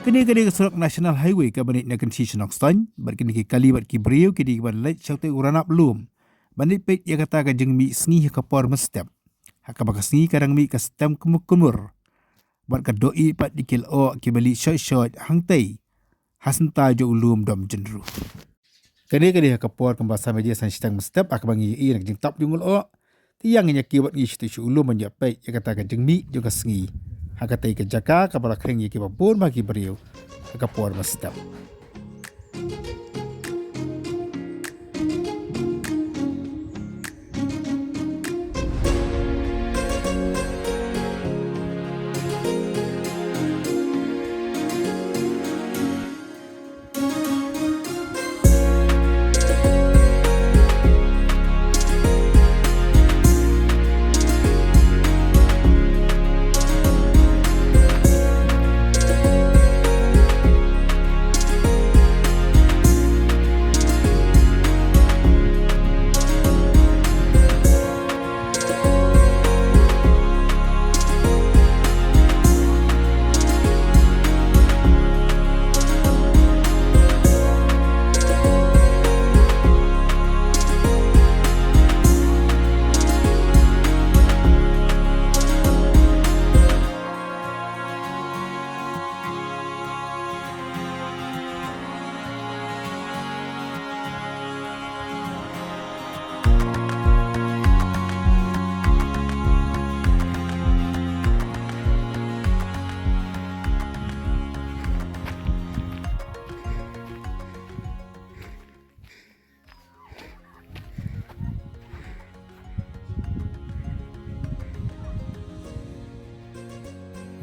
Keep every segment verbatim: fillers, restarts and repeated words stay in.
Kane ka dei ka surok National Highway kaba nang na ka kynti shnong Saiñ, bad kine ki kali bad ki briew ki dei ban leit sha utei u ranab lum ban leit peit ïa kata ka jingmih sngi ha ka por mynstep, ha kaba ka sngi ka dang mih ka stem kumur kumur bad ka doh ïeit pat ïa ki lyoh kiba lieh shoit shoit hangtei ha synta jong u lum Dom Jynru. Kane ka dei ha ka por kumba san baje san shiteng mynstep ha kaba ngi ïohi na ka jingtap jong u lyoh. Te ïa ngin ïa kiew bad ngi sha utei sha u lum ban ïa peit ïa kata ka jingmih jong ka sngi ha katei ka jaka kaba la khring ïa kiba bun bha ki briew ha ka por mynstep.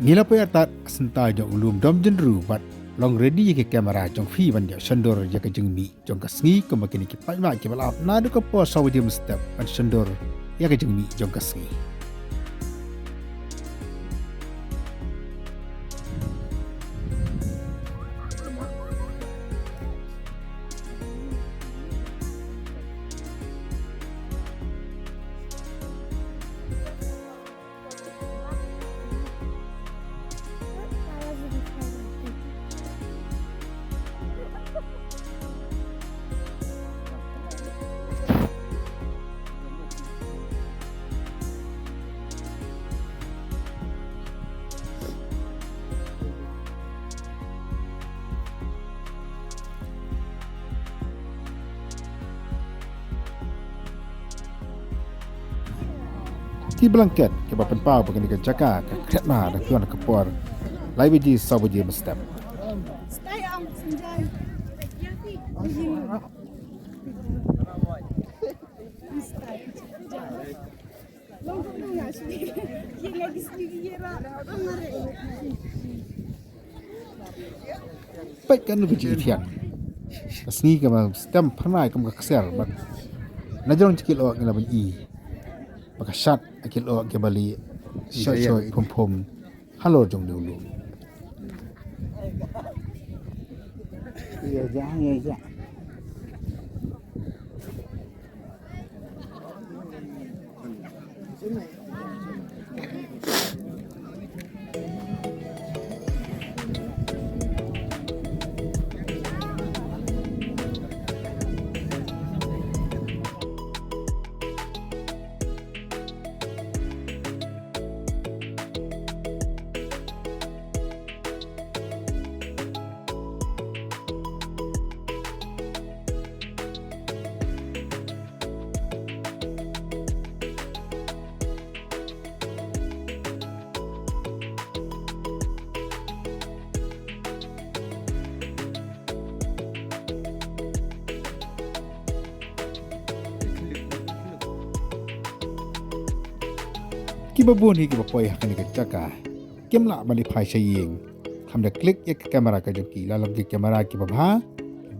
Ngi la poi artat synta jong u lum Dom Jynru bad long ready ïa ki kamera jong phi ban ïa shon dor ïa ka jingmih jong ka sngi kumba kine ki paidbah kiba la ap naduh ka por saw baje mynstep ban shon dor ïa ka jingmih jong ka sngi. Ki blanket kiba pynpaw ba kane ka jaka ka klet ma da kyon ka por lai baje saw baje mynstep. Peit katno ka jingïathiang. Ka sngi kaba stem phyrnai kum ka ksiar bad na jrong ki lyoh ngi la ban i ba ka shad ki lyoh kiba lieh shoi shoi phum phum halor jong u lum. Ïa ja, ïa ja. Kiba bun hi kiba poi ha kane ka jaka kim lah ban ïa phai sha ïing. Kham da click ïa ka kamera ka jong ki, la long ki kamera kiba bha,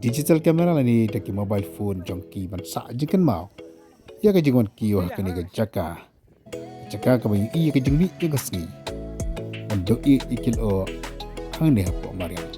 digital camera lane da ki mobile phone jong ki ban sah jingkynmaw ïa ka jingwan kiew ha kane ka jaka. Ka jaka kaba ïohi ïa ka jingmih jong ka sngi. Ban doh ïa ki lyoh hangne hapoh mariang.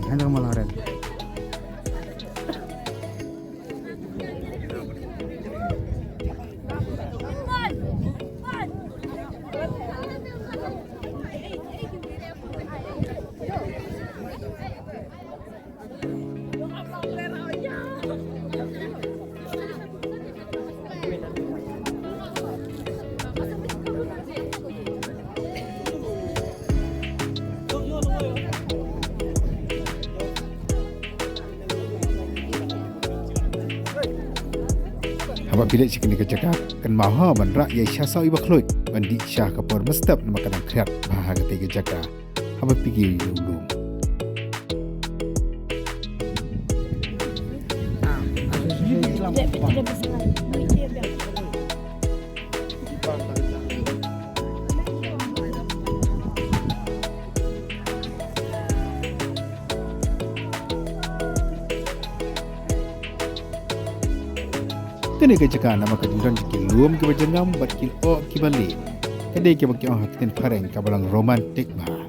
Hana malah ren. Haba phi leit sha kane ka jaka, kynmaw ha ban rah ïa i sha saw iba khluit ban dih sha ka por mynstep, namar ka dang khriat bha ha kata ka jaka. Haba phi ïoh ïa u lum. Kane ka jaka namar ka jingdon jong ki lum kiba jyrngam bad ki lyoh kiba lin. Ka dei kaba ki ong ha ka ktien phareng kaba long romantic bha.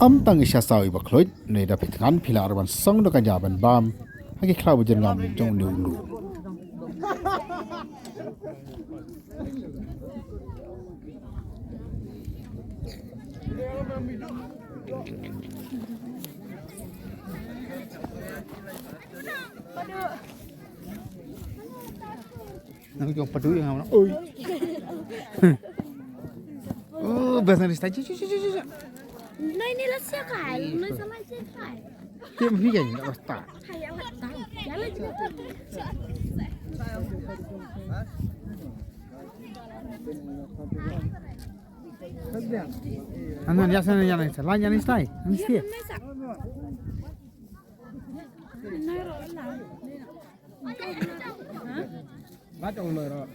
Ym tang i sha saw iba khluit, neidaw phi thngan phi lah ruh ban song da ka ja ban bam ha ki khlaw ba jyrngam jong une u lum. Nang jong padu yang ngam. Oi. Oh, bahasa Indonesia. Noi ni lah siakai, noi sama siakai. Tim higan tak pasta. Hai, awak tak. Jalan juga. Anan, ya sana, ya sana. Lain, ya ni, stai. Ni, stai. Noi ro lah.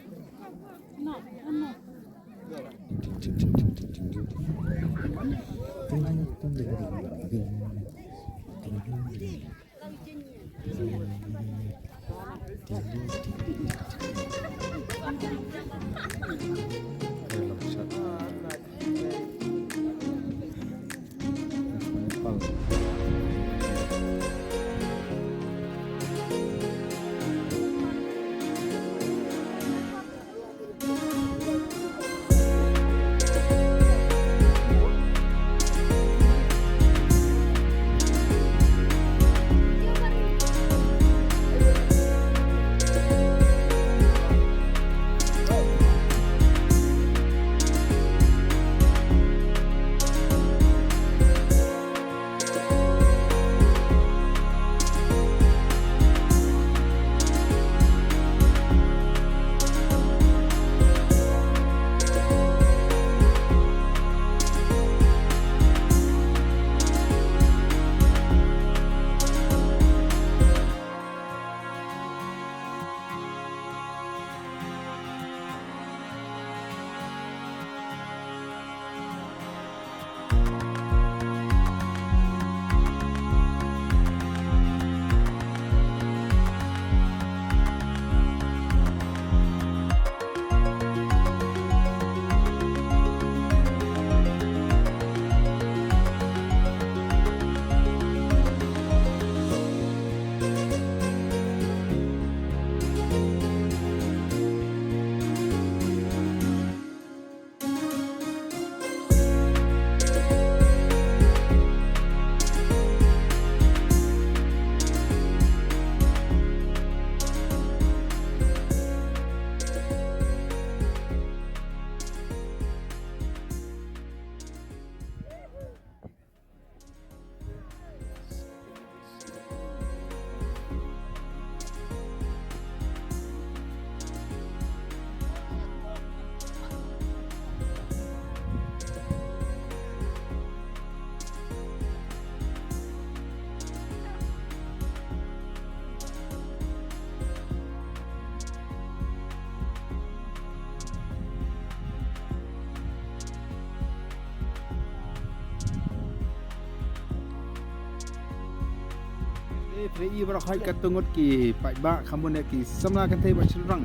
Eh, phi i baroh, hoi katto ngut ki paidbah, kham bun ki samla kynthei bad shynrang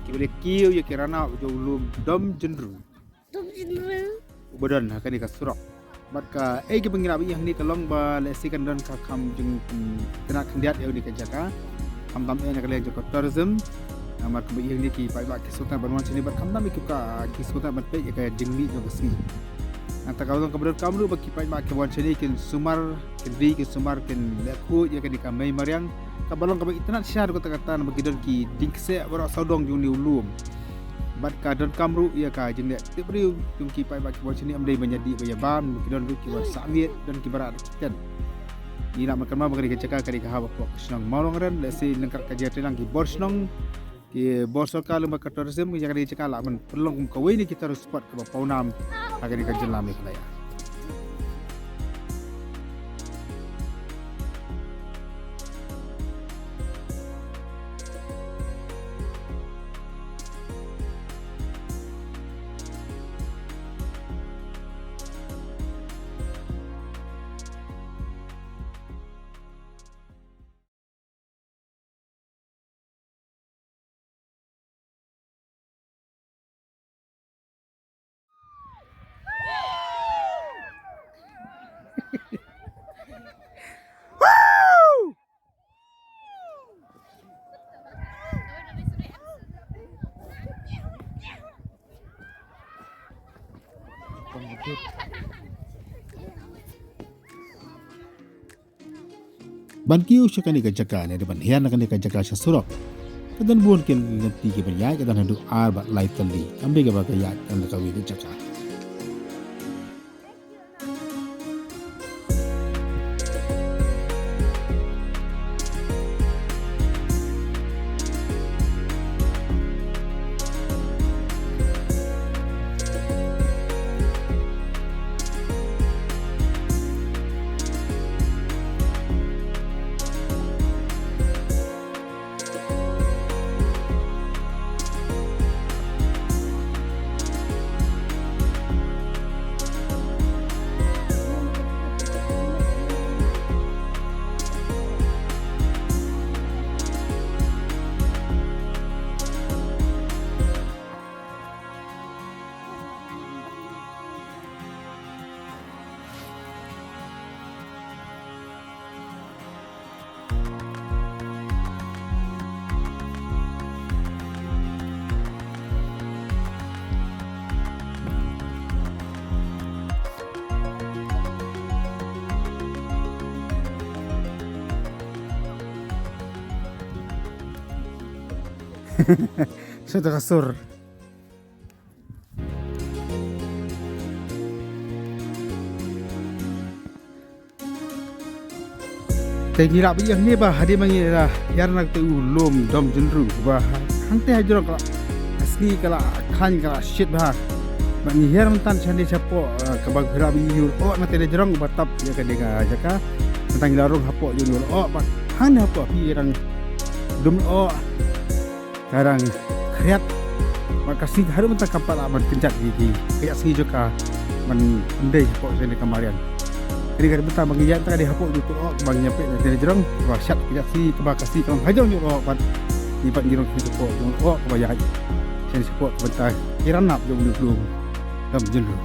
kiba la kiew ïa ki ranau jong u lum Dom Jynru. Dom Jynru. Uba don ha kane ka surok. Bad kaei kaba ngi la ïohi hangne ka long ba lehse kan don ka kam jingkyndiat khyndiat ïa kane ka jaka. Khamtam eh na ka liang jong ka tourism. Namar kumba ïohi hangne ki paidbah ki sngewtynnat ban wan shane bad khamtam eh ki ka, ki sngewtynnat ban peit ïa ka jingmih jong ka sngi. Nangta ka long kaba donkam ruh ba ki paidbah ki wan shane kin sumar, kin ri, kin sumar, kin leh khuid ïa kane ka mei mariang kaba long kaba itynnat shisha ruh katta katta namar ki don ki dieng kseh baroh sawdong jong une u lum. Bad ka donkam ruh ïa ka jingleh tip briew jong ki paidbah kiba wan shane, ym dei ban ïa dih ban ïa bam, ki don ruh kiba sah miet, don kiba rah da ki tent. Ngi lah ban kynmaw ba kane ka jaka ka dei ka hap hapoh ka shnong Mawlangren, lehse lyngkot ka jingïatreilang ki bor shnong, ki bor sorkar lyngba ka tourism, ka jaka, ka jaka lah ban pynlong kum kawei na ki tourist spot kaba pawnam ha kane ka jylla Meghalaya. Ban kiew sha kane ka jaka ne ban hiar na kane ka jaka sha surok, ka don bun ki lynti kiban ïaid, ka don haduh ar bad lai tylli. Kam dei kaba ka ïaid na kawei ka jaka. Sha ta ka sur. Te ngi lah ba ïa ngi ba hadien ba ngi la hiar na kata u lum Dom Jynru ba hangta ha jrong ka la sngi ka la khlaiñ ka la shit bha. Ba ngi hiar mynta shane shapoh, eh, kaba ngi lah ba ïa ngi oh na te na jrong ba tap ïa ka ding, eh, jaka. Mynta ngi la rung hapoh ïa ngi oh ba hangne hapoh phi rang dum oh. Ka rang khriat. Bad ka sngi haduh mynta kam pat lah ban kynjat ïa ki. Ka ïa sngi jong ka ban pyndei hapoh shane ka mariang. Kane ka dei mynta ba ngi ïaid mynta ka dei hapoh jong u oh ba ngi ïa peit na te na jrong. Ba shat ka ïa sngi kaba ka sngi ka long ha jrong jong u oh bad ngi pat ngi rung sngi hapoh jong u oh kaba ïaid. Shane shapoh ka bynta ki ranap jong u lum Dom Jynru.